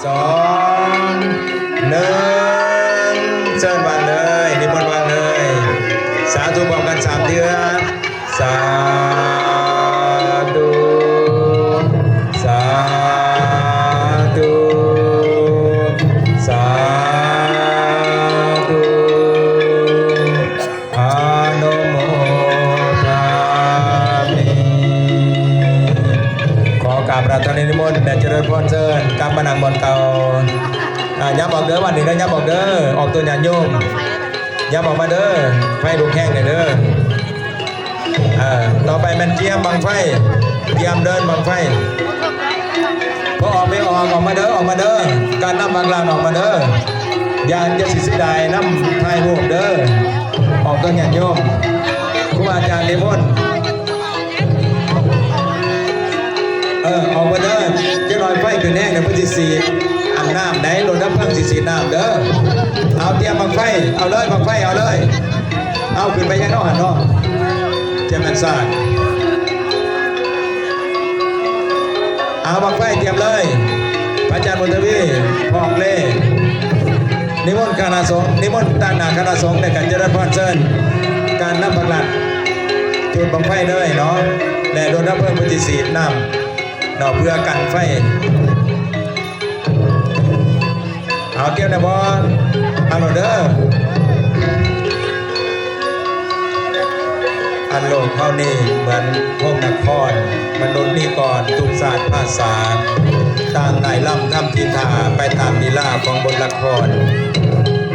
ສອງ ໜຶ່ງ ເຊີນວາງເລີຍ ນິມົນວາງເລີຍ ສາທຸພ້ອມກັນສາມເທື່ອ ສາທຸ ສາທຸ ສາທຸ ອະນຸໂມທາມິ ຂໍກາບອາລາທະນານິມົນ ແລະ ຈະເລີນພອນເຊີນກັບມານັ່ງບ່ອນເກົ່າ. ອາ ຍັບອອກເດີ ວັນນີ້ເດີ ຍັບອອກເດີ ອອກຕົວຍາດໂຍມ ຍັບອອກມາເດີ ໄຟລຸກແຮງແດ່ເດີ. ເອີ ຕໍ່ໄປແມ່ນກຽມບັ້ງໄຟ ກຽມເດີນບັ້ງໄຟ. ພໍອອກໄປອອກ ອອກມາເດີ ອອກມາເດີ ການນຳບັກຫຼານອອກມາເດີ ຢ່າ ຢ່າຊິເສຍດາຍນຳຖ່າຍຮູບເດີ ອອກຕົວຍາດໂຍມ ຄູອາຈານນິມົນ. ເອີ ອອກມາເດີ ຈັກໜ້ອຍໄຟຂຶ້ນແຮງແລ້ວ ເພິ່ນຊິສີດອັນນ້ຳໃດ ລົດດັບເພີງຊິສີດນ້ຳເດີ. ເອົາ ຕຽມບັ້ງໄຟ ເອົາເລີຍ ບັ້ງໄຟເອົາເລີຍ. ເອົາ ຂຶ້ນໄປຍັງເນາະຫັ້ນເນາະ ຈະແມ່ນຊາດ. ເອົາ ບັ້ງໄຟຕຽມເລີຍ ພະອາຈານບຸນທະວີ ພອກເລ ນິມົນຄະນະສົງ ນິມົນຕາໜ້າຄະນະສົງ ແລະ ກະຈະເລີນພອນເຊີນ ການນຳບັກຫຼານ ຈູດບັ້ງໄຟເລີຍເນາະ ແລະ ລົດດັບເພີງເພິ່ນຊິສີດນ້ຳເນາະ ເພື່ອກັນໄຟ. ເອົາ ຕຽມແລ້ວບໍ່? ເອົາໂລດເດີ. ອັນໂລກເຮົານີ້ເໝືອນໂຮງນະຄອນ, ມະນຸດນິກອນທຸກຊາດພາສາ ຕ່າງໄດ້ລຳທຳທີທ່າໄປຕາມລີລາຂອງບົດລະຄອນ.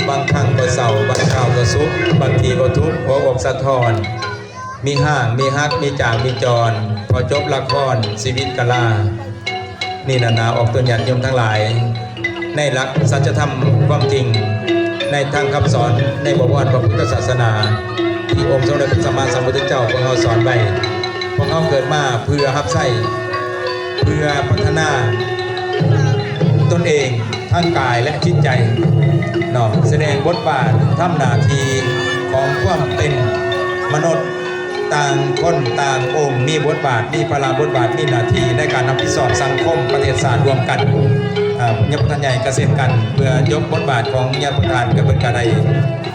ບາງຄັ້ງກໍເສົ້າ, ບາງຄາວກໍສຸກ, ບາງທີກໍທຸກຫົວອົກສະທ້ອນ. ມີຮ້າງ ມີຫັກ ມີຈາກ ມີຈອນ ພໍຈົບລະຄອນຊີວິດກະລາ. ນີ້ນະນາອອກຕົນຍາດໂຍມທັງຫຼາຍ ໃນຫຼັກສັດຈະທຳຄວາມຈິງ ໃນທາງຄຳສອນໃນບໍວອນພະພຸດທະສາສະໜາ ທີ່ອົງສົມເດັດພະສຳມາສຳພຸດທະເຈົ້າພວກເຮົາສອນໄວ້. ພວກເຮົາເກີດມາເພື່ອຮັບໃຊ້ ເພື່ອພັດທະນາຕົນເອງ ທາງກາຍ ແລະ ຈິດໃຈເນາະ, ສະແດງບົດບາດ ທຳໜ້າທີ່ຂອງຄວາມເປັນມະນຸດ. ຕ່າງຄົນຕ່າງອົງມີບົດບາດ, ມີພາລະບົດບາດ, ມີໜ້າທີ່ໃນການຮັບຜິດຊອບສັງຄົມ, ປະເທດຊາດຮ່ວມກັນ. ອາ ຍາດປະທານໃຫຍ່ກໍເຊັ່ນກັນ, ເພື່ອຈົບບົດບາດຂອງຍາດປະທານ ກໍເພິ່ນກໍໄດ້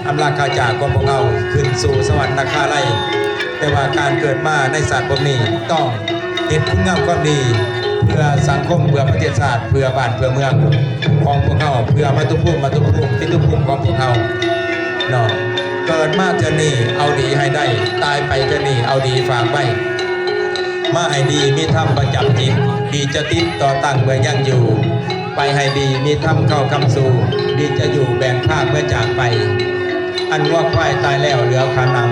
ອຳລາຂ້າຈາກຂອງພວກເຮົາຂຶ້ນສູ່ສະຫວັນນະຄາໄລ. ແຕ່ວ່າການເກີດມາໃນຊາດພົບນີ້ ຕ້ອງ ເຮັດຄຸນງາມຄວາມດີເພື່ອສັງຄົມ, ເພື່ອປະເທດຊາດ, ເພື່ອບ້ານເພື່ອເມືອງຂອງພວກເຮົາ, ເພື່ອມາຕຸພູມ ມາຕຸພູມ ປິຕຸພູມຂອງພວກເຮົາເນາະ. ເກີດມາເທື່ອນີ້ເອົາດີໃຫ້ໄດ້, ຕາຍໄປເທື່ອນີ້ເອົາດີຝາກໄວ້. ມາໃຫ້ດີມີທຳປະຈຳຈິດ, ດີຈະຕິດຕໍ່ຕັ້ງເມື່ອຍັງຢູ່. ໄປໃຫ້ດີມີທຳເຂົ້າຄຳສູ່, ດີຈະຢູ່ແບ່ງພາກເມື່ອຈາກໄປ. ອັນງົວຄວາຍຕາຍແລ້ວເຫຼືອຂາໜັງ